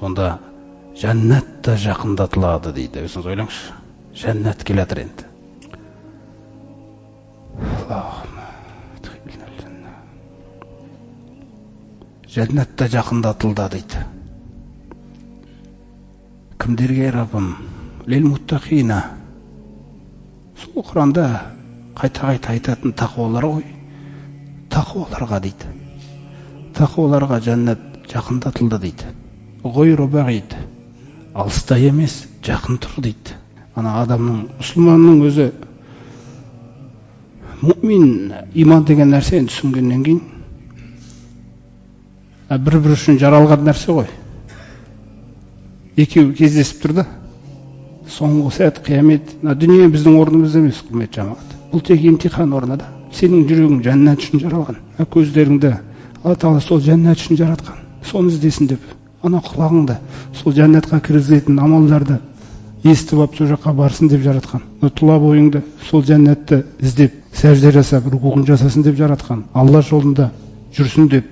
Сонда жәннат та жақындатылады дейді. Өзіңіз ойлаңызшы, жәннат келе жатыр енді. Жәннат та жақындатылды дейді. Кімдерге, Раббым? Лил муттақина. Сол Құранда қайта-қайта айтатын тақуалар ғой. Тақуаларға дейді. Тақуаларға жәннат жақындатылды дейді. Ғойру бағид. Алыста емес, жақын тұр дейді. Ана адамның, мұсылманның өзі мүмин, иман деген нәрсені түсінгеннен кейін бір-бір үшін жаралған нәрсе ғой. Екеуі кездесіп тұр да. Соңғы сәт, қиямет. Дүние біздің орнымыз емес, құрметті жамағат. Бұл тек емтихан орны да. Сенің жүрегің жәннат үшін жаралған. Көздеріңді Алла Тағала сол жәннат үшін жаратқан. Соны іздесін деп. Ана құлағыңды сол жәннатқа кіргізетін амалдарды естіп алып сол жаққа барсын деп жаратқан. Тұла бойыңды сол жәннатты іздеп, сәжде жасап, рукуғын жасасын деп жаратқан. Алла жолында жүрсін деп,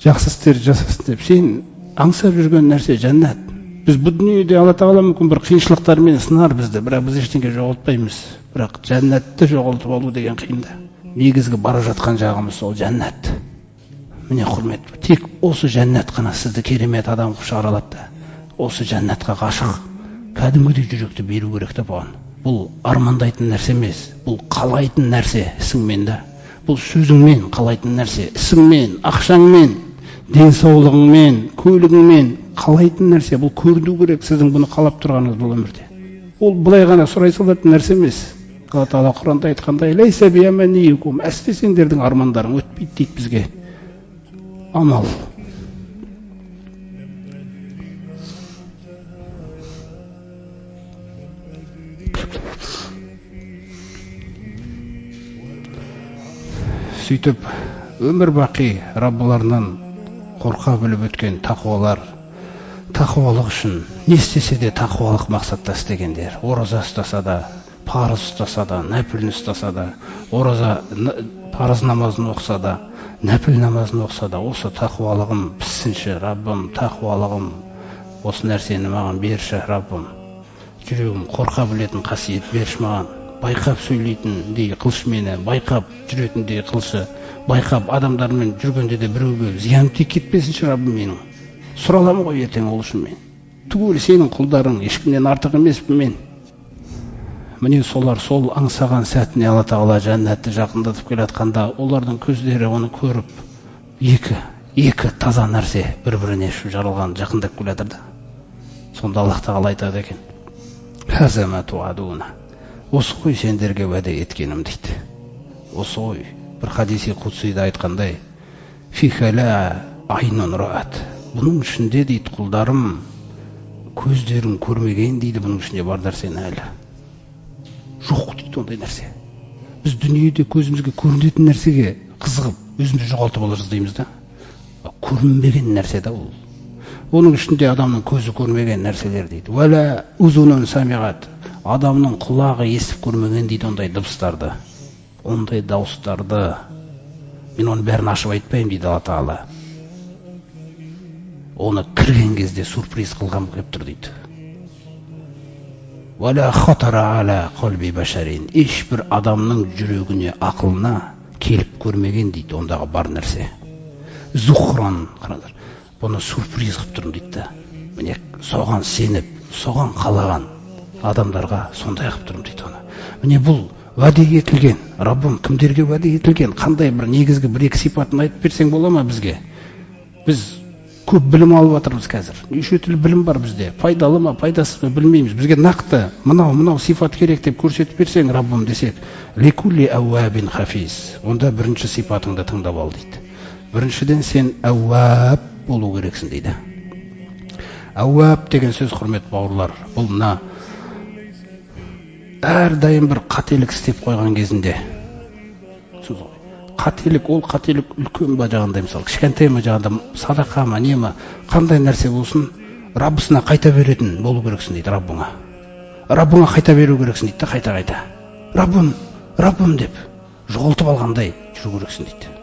жақсы істер жасасын деп. Сен аңсап жүрген нәрсе жәннат. Біз бұл дүниеде Алла Тағала мүмкін бір қиыншылықтармен сынар бізді, бірақ біз ештеңе жоғалтпаймыз. Бірақ жәннатты жоғалтып алу деген қиын да. Негізгі бара жатқан жағымыз сол жәннат. Міне, құрмет, тек осы жәннат қана сізді керемет адам қылып шығара алады да. Осы жәннатқа ғашық кәдімгідей жүректі беру керек та бұған. Бұл армандайтын нәрсе емес, бұл қалайтын нәрсе ісіңмен да. Бұл сөзіңмен қалайтын нәрсе, ісіңмен, ақшаңмен, денсаулығыңмен, көлігіңмен қалайтын нәрсе. Бұл көріну керек сіздің бұны қалап тұрғаныңыз бұл өмірде. Ол былай ғана сұрай салатын нәрсе емес. Алла Тағала Құранда айтқандай, ләйсә биаманиикум, әсте сендердің армандарың өтпейді дейді бізге. Амал. Сөйтіп өмір бақи Раббыларынан қорқа біліп өткен тақуалар, тақуалық үшін не істесе де тақуалық мақсатта істегендер, ораза ұстаса да, парыз ұстаса да, нәпілін ұстаса да, ораза парыз намазын оқыса да, нәпіл намазын оқыса да, осы тақуалығым піссінші, Раббым, тақуалығым, осы нәрсені маған берші, Раббым. Жүрегім қорқа білетін қасиет берші маған, байқап сөйлейтіндей қылшы мені, байқап жүретіндей қылшы, байқап адамдармен жүргенде де біреуге зиян тиіп кетпесінші, Раббым менің. Сұраламын ғой ертең ол үшін мен. Түгел сенің құлдарың, ешкімнен артық емеспін мен. Міне солар сол аңсаған сәтіне Алла Тағала жәннатты жақындатып келе жатқанда, олардың көздері оны көріп, екі таза нәрсе бір-біріне ұшып жарылған жақындап келе жатыр да. Сонда Аллах Тағала айтады екен: «Хаза ма туадуна». Осы ғой сендерге уәде еткенім дейді. Осы ғой. Бір хадиси құдсида айтқандай, фиха ла айнун раат. Бұның ішінде дейді құлдарым, көздерің көрмеген дейді, бұның ішінде бар нәрсені әлі. Жоқ дейді ондай нәрсе. Біз дүниеде көзімізге көрінетін нәрсеге қызығып, өзімізді жоғалтып ала жаздаймыз да. Көрінбеген нәрсе да ол. Оның ішінде адамның көзі көрмеген нәрселер дейді. Уәлә узунун самиғат. Адамның құлағы естіп көрмеген дейді ондай дыбыстарды, ондай дауыстарды. Мен оның бәрін ашып айтпаймын дейді Алла Тағала. Оны кірген кезде сюрприз қылған келіп тұр дейді. Уәлә хатара аля қалби башарин. Ешбір адамның жүрегіне, ақылына келіп көрмеген дейді ондағы бар нәрсе. Зухран, қараңдар, бұны сюрприз қылып тұрмын дейді да. Міне соған сеніп, соған қалаған адамдарға сондай қылып тұрмын дейді оны. Міне бұл уәде етілген, Раббым кімдерге уәде етілген, қандай бір негізгі бір-екі сипатын айтып берсең бола ма бізге? Біз көп білім алып жатырмыз қазір. Неше түрлі білім бар бізде. Пайдалы ма, пайдасыз ба білмейміз. Бізге нақты мынау сипат керек деп көрсетіп берсең, Раббым десек, ликулли әуәбин хафиз. Онда бірінші сипатыңды тыңдап ал дейді. Біріншіден сен әуәб болу керексің дейді. Әуәб деген сөз, құрметті бауырлар, бұл мына әрдайым бір қателік істеп қойған кезінде, сөз ғой. Қателік, ол қателік үлкен ба жағандай, мысалы, кішкентай ма жағында, садақа ма, не ма, қандай нәрсе болсын, Раббысына қайта беретін болу керексің дейді Раббыңа. Раббыңа қайта беру керексің дейді да, қайта-қайта. Раббым, Раббым деп жоғалтып алғандай жүру керексің дейді.